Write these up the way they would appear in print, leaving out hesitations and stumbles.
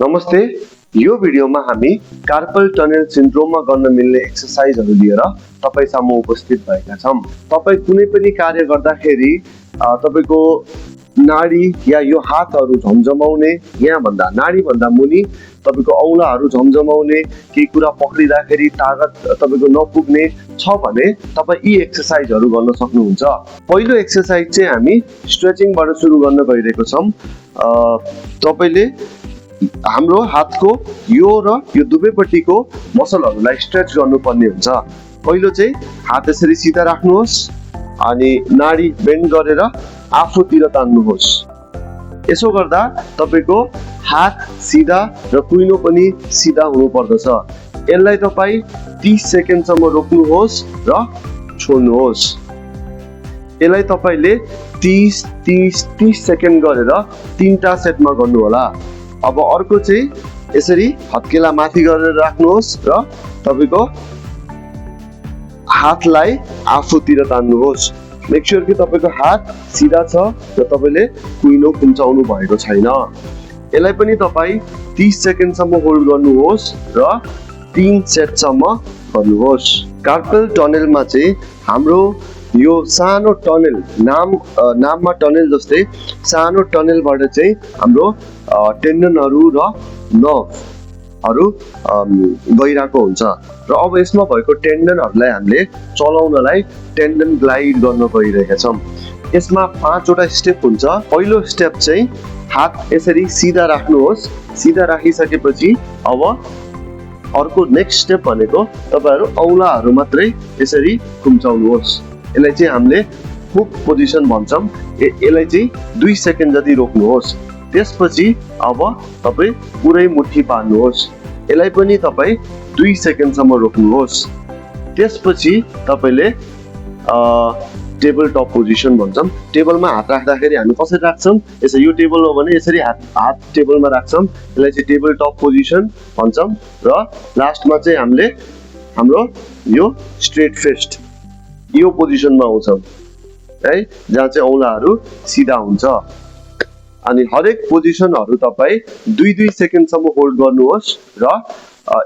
नमस्ते, यो भिडियोमा हामी कार्पल टनल सिन्ड्रोममा गर्न मिल्ने एक्सरसाइजहरू लिएर तपाईसामु उपस्थित भएका छौं। तपाई कुनै पनि कार्य गर्दाखेरि तपाईको नाडी या यो हातहरू झमझमाउने, यहाँ भन्दा नाडी भन्दा मुनि तपाईको औलाहरू झमझमाउने, केही कुरा पक्रिदाखेरि तागत तपाईको नपुग्ने छ भने तपाई यी एक्सरसाइजहरू गर्न सक्नुहुन्छ। पहिलो एक्सरसाइज चाहिँ हामी स्ट्रेचिङबाट सुरु गर्न गइरहेको छौं। तपाईले हाम्रो हातको यो र यो दुवैपट्टिको मसलहरूलाई स्ट्रेच गर्नुपर्ने हुन्छ। पहिलो चाहिँ हात यसरी सिधा राख्नुहोस् अनि नाडी बेन्ड गरेर आफूतिर तान्नुहोस्। यसो गर्दा तपाईको हात सिधा र कुइनो पनि सिधा हुनु पर्दछ। यसलाई तपाई 30 सेकेन्डसम्म रोक्नुहोस् र छोड्नुहोस्। यसलाई तपाईले 30 सेकेन्ड गरेर 3टा सेटमा गर्नु होला। अब अर्को चाहिँ यसरी हत्केला माथि गरेर राख्नुहोस् र तपाईको हातलाई आफूतिर तान्नुहोस्। मेक श्योर कि तपाईको हात सिधा छ र तपाईले कुइनो कुम्चाउनु भएको छैन। यसलाई पनि तपाई 30 सेकेन्डसम्म होल्ड गर्नुहोस् र 3 सेटसम्म गर्नुहोस्। कार्पल टनलमा चाहिँ हाम्रो यो सानो टनल नाममा टनल जस्तै सानो टनलबाट चाहिँ हाम्रो टेन्डनहरू र नर्भहरू गइरहेको हुन्छ र अब यसमा भएको टेन्डनहरूलाई हामीले चलाउनलाई टेन्डन ग्लाइड गर्न गइरहेका छौं। यसमा 5वटा स्टेप हुन्छ। पहिलो स्टेप चाहिँ हात यसरी सिधा राख्नुहोस्। सिधा राखिसकेपछि अब अर्को नेक्स्ट स्टेप भनेको तपाईहरु औलाहरू मात्रै यसरी कुम्चाउनुहोस्। यसलाई चाहिँ हामीले हुक पोजिसन भन्छौं। यसलाई चाहिँ 2 सेकेन्ड जति रोक्नुहोस्। त्यसपछि अब तपाई पुरै मुट्ठी पार्नुहोस्। यसलाई पनि तपाई 2 सेकेन्डसम्म रोक्नुहोस्। त्यसपछि तपाईले टेबल टप पोजिसन भन्छौं। टेबलमा हात राख्दाखेरि हामी कसरी राख्छौं? यसरी यो टेबल हो भने यसरी हात टेबलमा राख्छौं। यसलाई चाहिँ टेबल टप पोजिसन भन्छौं र लास्टमा चाहिँ हामीले हाम्रो यो स्ट्रेट फिस्ट यो पोजिसनमा आउँछौं है, जहाँ चाहिँ औलाहरू सिधा हुन्छ। अनि हरेक पोजिसनहरू तपाई 2 सेकेन्डसम्म होल्ड गर्नुहोस् र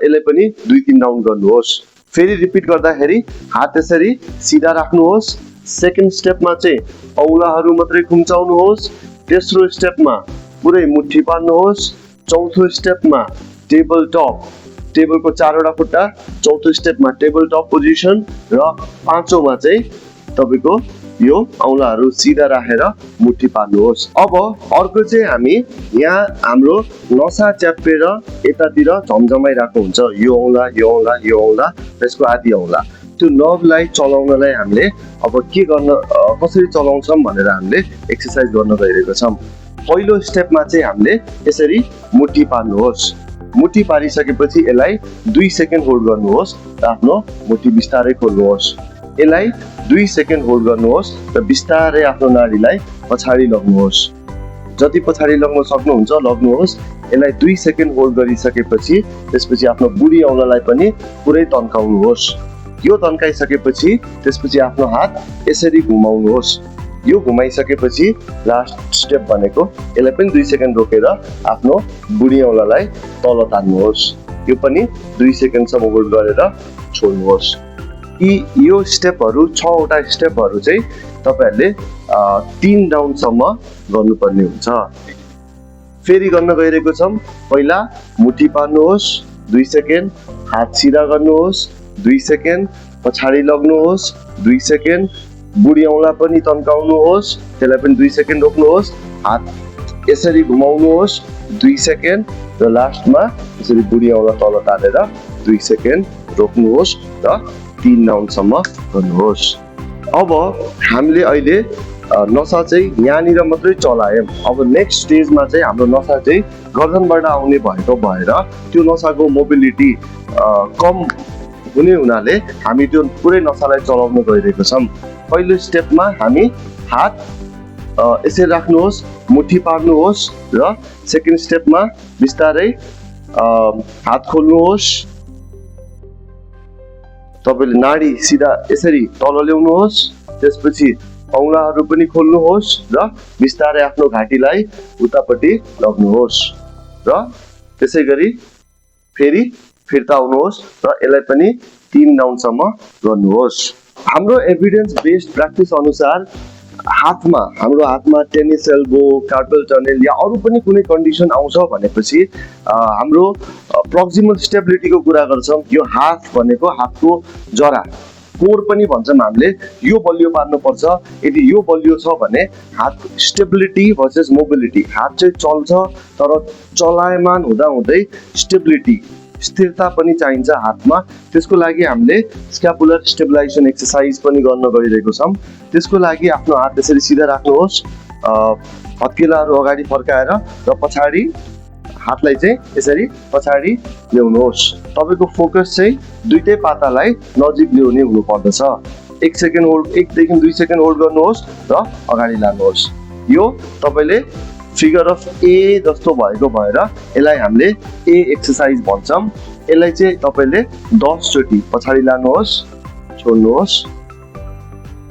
यसलाई पनि 2-3 राउन्ड गर्नुहोस्। फेरि रिपिट गर्दाखेरि हात यसरी सिधा राख्नुहोस्। सेकेन्ड स्टेपमा चाहिँ औलाहरू मात्रै खुम्चाउनुहोस्। तेस्रो स्टेपमा पुरै मुट्ठी पार्नुहोस्। चौथो स्टेपमा टेबल टप, टेबलको 4वटा खुट्टा, चौथो स्टेपमा टेबल टप पोजिसन र पाँचौंमा चाहिँ तपाईको यो औलाहरू सिधा राखेर मुट्ठी पार्नुहोस्। अब अर्को चाहिँ हामी यहाँ हाम्रो नसा च्यापेर यतातिर झमझमाइरहेको हुन्छ। यो औला त्यसको आदि औला। त्यो नर्भलाई चलाउनलाई हामीले अब के गर्न कसरी चलाउँछौं भनेर हामीले एक्सरसाइज गर्न गइरहेको छौं। पहिलो स्टेपमा चाहिँ हामीले यसरी मुट्ठी पार्नुहोस्। मुट्ठी पारिसकेपछि यसलाई 2 सेकेन्ड होल्ड गर्नुहोस् र आफ्नो मुट्ठी बिस्तारै खोल्नुहोस्। यसलाई 2 सेकेन्ड होल्ड गर्नुहोस् र बिस्तारै आफ्नो नाडीलाई पछाडी लग्नुहोस्। जति पछाडी लग्न सक्नुहुन्छ लग्नुहोस्। यसलाई 2 सेकेन्ड होल्ड गरिसकेपछि त्यसपछि आफ्नो बुढी औलालाई पनि पुरै तन्काउनुहोस्। यो तन्काइसकेपछि त्यसपछि आफ्नो हात यसरी घुमाउनुहोस्। यो घुमाइसकेपछि लास्ट स्टेप भनेको यसलाई पनि 2 सेकेन्ड रोकेर आफ्नो बुढी औलालाई तल तान्नुहोस्। यो पनि 2 सेकेन्डसम्म होल्ड गरेर छोड्नुहोस्। यो स्टेपहरू 6वटा स्टेपहरू चाहिँ तपाईहरुले 3 राउन्डसम्म गर्नुपर्ने हुन्छ। फेरि गर्न गइरहेको छौं। पहिला मुट्ठी पार्नुहोस् 2 सेकेन्ड, हात सिधा गर्नुहोस् 2 सेकेन्ड, पछाडी लग्नुहोस् 2 सेकेन्ड, बुढी औला पनि तन्काउनुहोस्, त्यसलाई पनि 2 सेकेन्ड रोक्नुहोस्, हात यसरी घुमाउनुहोस् 2 सेकेन्ड र लास्टमा यसरी बुढी औला तल तानेर 2 सेकेन्ड रोक्नुहोस् र 3 राउन्डसम्म गर्नुहोस्। अब हामीले अहिले नसा चाहिँ यहाँनिर मात्रै चलायौं। अब नेक्स्ट स्टेजमा चाहिँ हाम्रो नसा चाहिँ गर्दनबाट आउने भएको भएर त्यो नसाको मोबिलिटी कम हुने हुनाले हामी त्यो पुरै नसालाई चलाउन गइरहेको छौं। पहिलो स्टेपमा हामी हात यसरी राख्नुहोस्, मुट्ठी पार्नुहोस् र सेकेन्ड स्टेपमा बिस्तारै हात खोल्नुहोस्। तपाईले नाडी सिधा यसरी तल ल्याउनुहोस्। त्यसपछि औलाहरू पनि खोल्नुहोस् र बिस्तारै आफ्नो घाँटीलाई उतापट्टि लग्नुहोस् र त्यसै गरी फेरि फिर्ता आउनुहोस् र यसलाई पनि 3 राउन्डसम्म गर्नुहोस्। हाम्रो एभिडेन्स बेस्ड प्र्याक्टिस अनुसार हाम्रो हातमा टेनिस एल्बो, कार्पल टनल या अरू पनि कुनै कन्डिसन आउँछ भनेपछि हाम्रो प्रक्सिमल स्टेबिलिटीको कुरा गर्छौँ। यो हात भनेको हातको जरा, कोर पनि भन्छौँ हामीले, यो बलियो पार्नुपर्छ। यदि यो बलियो छ भने हात स्टेबिलिटी भर्सेस मोबिलिटी, हात चाहिँ चल्छ तर चलायमान हुँदाहुँदै स्टेबिलिटी, स्थिरता पनि चाहिन्छ हातमा। त्यसको लागि हामीले स्क्यापुलर स्टेबलाइजेसन एक्सर्साइज पनि गर्न गइरहेको छौँ। त्यसको लागि आफ्नो हात यसरी सिधा राख्नुहोस्, हत्केलाहरू अगाडि फर्काएर र पछाडि हातलाई चाहिँ यसरी पछाडि ल्याउनुहोस्। तपाईँको फोकस चाहिँ दुईटै पातालाई नजिक ल्याउने हुनुपर्दछ। 1 सेकेन्ड होल्ड, 1 देखि 2 सेकेन्ड होल्ड गर्नुहोस् र अगाडि लानुहोस्। यो तपाईँले फिगर अफ ए जस्तो भएको भएर यसलाई हामीले ए एक्सर्साइज भन्छौँ। यसलाई चाहिँ तपाईँले 10 चोटि पछाडि लानुहोस्, छोड्नुहोस्,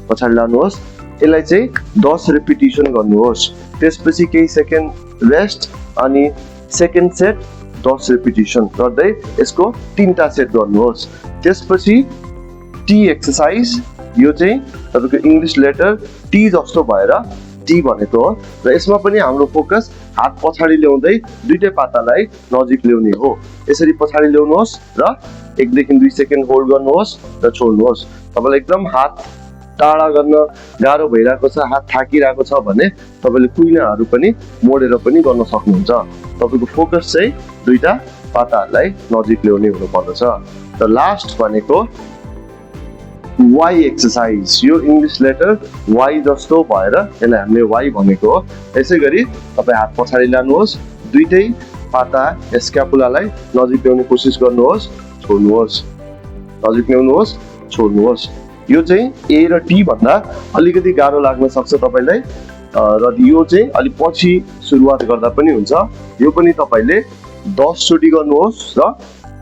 पछाडि लानुहोस्। यसलाई चाहिँ 10 रिपिटिसन गर्नुहोस्। त्यसपछि केही सेकेन्ड रेस्ट अनि सेकेन्ड सेट 10 रिपिटिसन गर्दै यसको 3टा सेट गर्नुहोस्। त्यसपछि टी एक्सर्साइज, यो चाहिँ तपाईँको इङ्ग्लिस लेटर टी जस्तो भएर टी भनेको हो र यसमा पनि हाम्रो फोकस हात पछाडि ल्याउँदै दुईटै पातालाई नजिक ल्याउने हो। यसरी पछाडि ल्याउनुहोस् र 1 देखि 2 सेकेन्ड होल्ड गर्नुहोस् र छोड्नुहोस्। तपाईँलाई एकदम हात टाढा गर्न गाह्रो भइरहेको छ, हात थाकिरहेको छ भने तपाईँले कुइनाहरू पनि मोडेर पनि गर्न सक्नुहुन्छ। तपाईँको फोकस चाहिँ दुईटा पाताहरूलाई नजिक ल्याउने हुनुपर्दछ। र लास्ट भनेको वाई एक्सर्साइज, यो इङ्ग्लिस लेटर वाई जस्तो भएर यसलाई हामीले वाई भनेको हो। यसै गरी तपाईँ हात पछाडि लानुहोस्, दुईटै पाता स्क्यापुलालाई नजिक ल्याउने कोसिस गर्नुहोस्, छोड्नुहोस्, नजिक ल्याउनुहोस्, छोड्नुहोस्। यो चाहिँ ए र टी भन्दा अलिकति गाह्रो लाग्न सक्छ तपाईँलाई र यो चाहिँ अलिक पछि सुरुवात गर्दा पनि हुन्छ। यो पनि तपाईँले 10 चोटि गर्नुहोस् र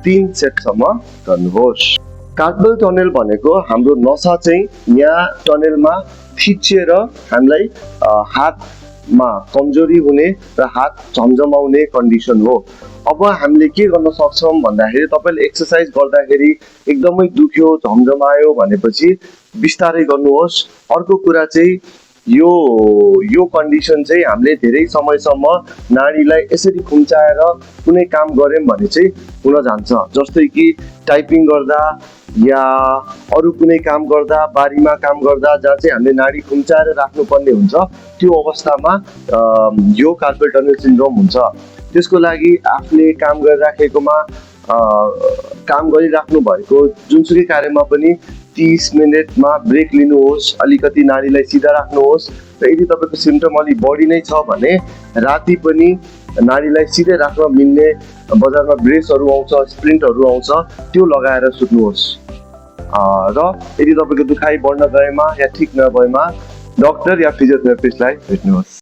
3 सेटसम्म गर्नुहोस्। कार्पल टनल भनेको हाम्रो नसा चाहिँ यहाँ टनलमा थिचिएर हामीलाई हातमा कमजोरी हुने र हात झमझमाउने कन्डिसन हो। अब हामीले के गर्न सक्छौँ भन्दाखेरि तपाईँले एक्सर्साइज गर्दाखेरि एकदमै दुख्यो, झमझमायो भनेपछि बिस्तारै गर्नुहोस्। अर्को कुरा चाहिँ यो कन्डिसन चाहिँ हामीले धेरै समयसम्म नाडीलाई यसरी खुम्चाएर कुनै काम गऱ्यौँ भने चाहिँ हुन जान्छ। जस्तै कि टाइपिङ गर्दा या अरू कुनै काम गर्दा, बारीमा काम गर्दा जहाँ चाहिँ हामीले नाडी खुम्चाएर राख्नुपर्ने हुन्छ, त्यो अवस्थामा यो कार्पल टनल सिन्ड्रोम हुन्छ। त्यसको लागि आफूले काम गरिराखेकोमा काम गरिराख्नु भएको जुनसुकै कार्यमा पनि 30 मिनटमा ब्रेक लिनुहोस्, अलिकति नाडीलाई सिधा राख्नुहोस्। र यदि तपाईँको सिम्टम अलिक बढी नै छ भने राति पनि नाडीलाई सिधै राख्न मिल्ने बजारमा ब्रेसहरू आउँछ, स्प्रिन्टहरू आउँछ, त्यो लगाएर सुत्नुहोस्। र यदि तपाईँको दुखाइ बढ्न गएमा या ठिक नभएमा डक्टर या फिजियोथेरापिस्टलाई भेट्नुहोस्।